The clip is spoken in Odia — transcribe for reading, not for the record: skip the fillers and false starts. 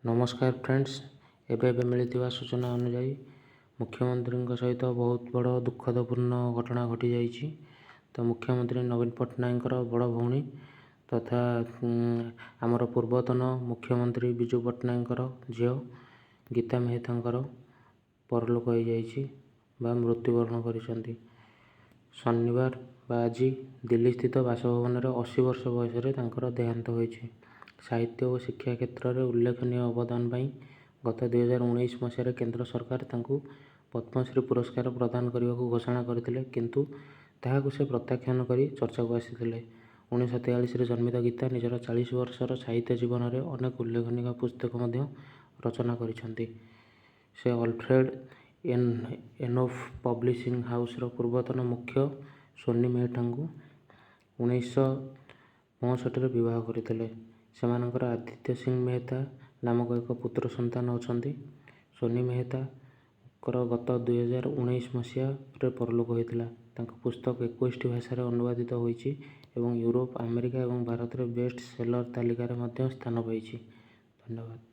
ନମସ୍କାର ଫ୍ରେଣ୍ଡସ୍, ଏବେ ଏବେ ମିଳିଥିବା ସୂଚନା ଅନୁଯାୟୀ ମୁଖ୍ୟମନ୍ତ୍ରୀଙ୍କ ସହିତ ବହୁତ ବଡ଼ ଦୁଃଖଦପୂର୍ଣ୍ଣ ଘଟଣା ଘଟିଯାଇଛି। ତ ମୁଖ୍ୟମନ୍ତ୍ରୀ ନବୀନ ପଟ୍ଟନାୟକଙ୍କର ବଡ଼ ଭଉଣୀ ତଥା ଆମର ପୂର୍ବତନ ମୁଖ୍ୟମନ୍ତ୍ରୀ ବିଜୁ ପଟ୍ଟନାୟକଙ୍କର ଝିଅ ଗୀତା ମେହେତାଙ୍କର ପରଲୋକ ହୋଇଯାଇଛି ବା ମୃତ୍ୟୁବରଣ କରିଛନ୍ତି। ଶନିବାର ବା ଆଜି ଦିଲ୍ଲୀସ୍ଥିତ ବାସଭବନରେ 80 ବର୍ଷ ବୟସରେ ତାଙ୍କର ଦେହାନ୍ତ ହୋଇଛି। ସାହିତ୍ୟ ଓ ଶିକ୍ଷା କ୍ଷେତ୍ରରେ ଉଲ୍ଲେଖନୀୟ ଅବଦାନ ପାଇଁ ଗତ 2019 ମସିହାରେ କେନ୍ଦ୍ର ସରକାର ତାଙ୍କୁ ପଦ୍ମଶ୍ରୀ ପୁରସ୍କାର ପ୍ରଦାନ କରିବାକୁ ଘୋଷଣା କରିଥିଲେ, କିନ୍ତୁ ତାହାକୁ ସେ ପ୍ରତ୍ୟାଖ୍ୟାନ କରି ଚର୍ଚ୍ଚାକୁ ଆସିଥିଲେ। 1943ରେ ଜନ୍ମିତ ଗୀତା ନିଜର 40 ବର୍ଷର ସାହିତ୍ୟ ଜୀବନରେ ଅନେକ ଉଲ୍ଲେଖନୀୟ ପୁସ୍ତକ ମଧ୍ୟ ରଚନା କରିଛନ୍ତି। ସେ ଅଲଫ୍ରେଡ଼ ଏନୋଫ ପବ୍ଲିସିଂ ହାଉସ୍ର ପୂର୍ବତନ ମୁଖ୍ୟ ସୋନି ମେହେଟ୍ଟାଙ୍କୁ 1965ରେ ବିବାହ କରିଥିଲେ। ସେମାନଙ୍କର ଆଦିତ୍ୟ ସିଂ ମେହେତା ନାମକ ଏକ ପୁତ୍ର ସନ୍ତାନ ଅଛନ୍ତି। ସୋନି ମେହେତାଙ୍କର ଗତ 2019 ମସିହାରେ ପରଲୋକ ହୋଇଥିଲା। ତାଙ୍କ ପୁସ୍ତକ 21ଟି ଭାଷାରେ ଅନୁବାଦିତ ହୋଇଛି ଏବଂ ୟୁରୋପ, ଆମେରିକା ଏବଂ ଭାରତରେ ବେଷ୍ଟ ସେଲର୍ ତାଲିକାରେ ମଧ୍ୟ ସ୍ଥାନ ପାଇଛି। ଧନ୍ୟବାଦ।